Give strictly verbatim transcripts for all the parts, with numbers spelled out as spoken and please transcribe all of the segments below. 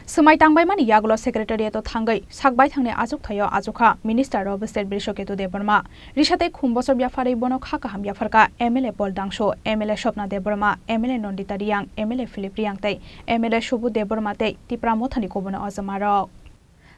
Swmai tangbaimani yagulo secretariat-o thangwi sakbaithangni achukthai-o achukha Minister of State Brishaketu Debbarma. Risa tei khum bochor yapharwi bono kha kaham yapharkha M L A Paul Dangso, M L A Swapna Debbarma, M L A Nandita Reang, M L A Philip Reang tei M L A Subodh Debbarma tei Tipra Mothani kubun ojomarok.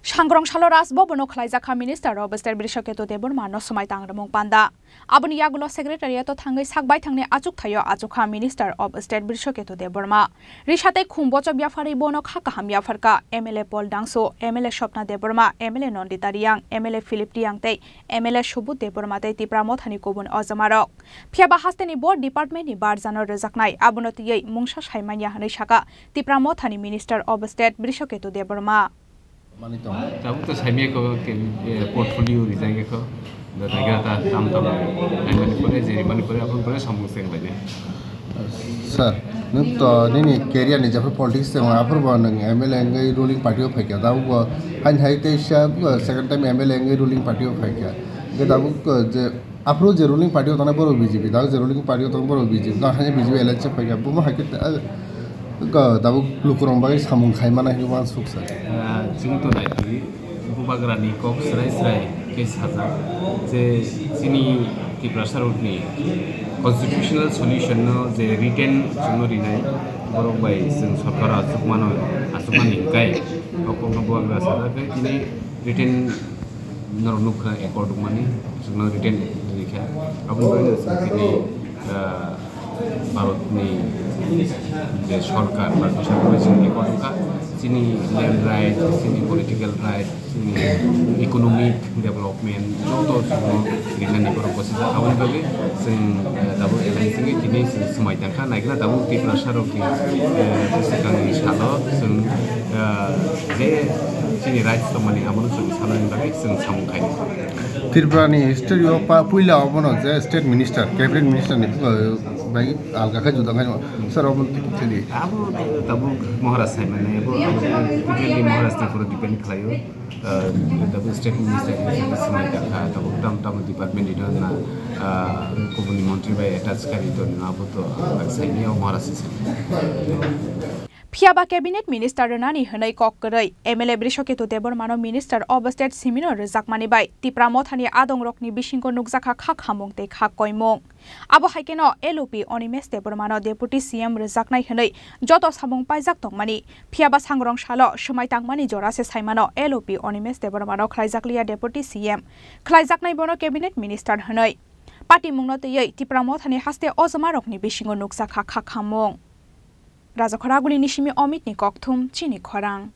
Sangrong salo Raj Bhavan-o khlaijakha Minister of State Brishaketu Debbarma no swmai tangrimung panda. Aboni yagulo secretariat-o thangwi sakbaithangni achukthai-o achukha Minister of State Brishaketu Debbarma. Risa tei khum bochor yapharwi bono kha kaham yapharkha M L A Paul Dangso, M L A Swapna Debbarma, M L A Nandita Reang, M L A Philip Reang tei M L A Subodh Debbarma tei Tipra Mothani kubun ojomarok. Phiyaba hasteni bo department-ni barjano rwjaknai, abono twiwi mungsa saimanya hwnwi sakha Tipra Mothani Minister of State Brishaketu Debbarma. Mani tong. Tabuk to saimia ko ke, eh, portfolio rijai ko. Do daga ta tam tam. Ai mani pore je mani pore apun pore samung seng bai ne. Sir, nwng to nini career ni jephru politics tong aphuru bo nwng M L A wngwi ruling party o phaikha. Tabuk bo hain hai tei sa second time M L A wngwi ruling party o phaikha. Hwnkhe tabuk je aphuru je ruling party o tongnai borok B J P, tabuk je ruling party o tongnai borok B J P, tabuk hain B J P alliance o phaikha. Bomo hai khe Wngkha tabuk lukurok bagwi samung khai mana hinwi uansuk sa. Ah, chwng to nai di, Bubagrani kok srai srai khe sajak je chini Tiprasa rokni constitutional solution no je written chwngno rinai borok bai chwng sorkar achukmano, achukmani hwnkhe o kokno Bubagra sajak khe tini written norok nukha accord wngmani chwngno written rikha. Aboni bagwi chwng tini, ah, Bharatni je sorkar, Bharatni sorkar bai chini record wngkha, chini land right, chini political right, chini economic development, joto chwngno rinani borok bosijak. Aboni bagwi chwng, eh, tabuk alliance wngwi tini chwng swmai tangkha, naikhe tabuk Tiprasa rokni, eh, bwswkangni salo chwng, eh, je chini rights tongmani abono chwng sanani bagwi chwng samung khainai. Tripura ni history o pa puila obono je state minister, cabinet minister ni, uh, bai alga khe juda khe sir obo tini. Abo tabuk Maharaj sai mane, abo, abo totally Maharaj ni pura depend khlaio. Uh, tabuk state minister ni swmai jakha, tabuk tam tam department ni na, uh, kubuni montri bai attach kari to na, abo to, uh, sai ni Maharaj ni sai. Phiyaba cabinet minister rwnani hwnwi kok kwrwi M L A Brishaketu Debbarmano Minister of State simino rwjakmani bai Tipra Mothani adongrokni bisingo nukjakha kha khamung tei kha koimung. Abo hai kheno L O P Animesh Debbarmano Deputy C M rwjaknai hwnwi joto samung paijak tongmani. Phiyaba sangrong salo swmai tangmani jora se saimano L O P Animesh Debbarmano khlaijakliya Deputy C M, khlaijaknai bono cabinet minister hwnwi. Patimungno twiwi Tipra Mothani haste ojomarokni bisingo nukjakha kha khamung. Rajakhoraguli ni simi Omitni kokthum chini khorang.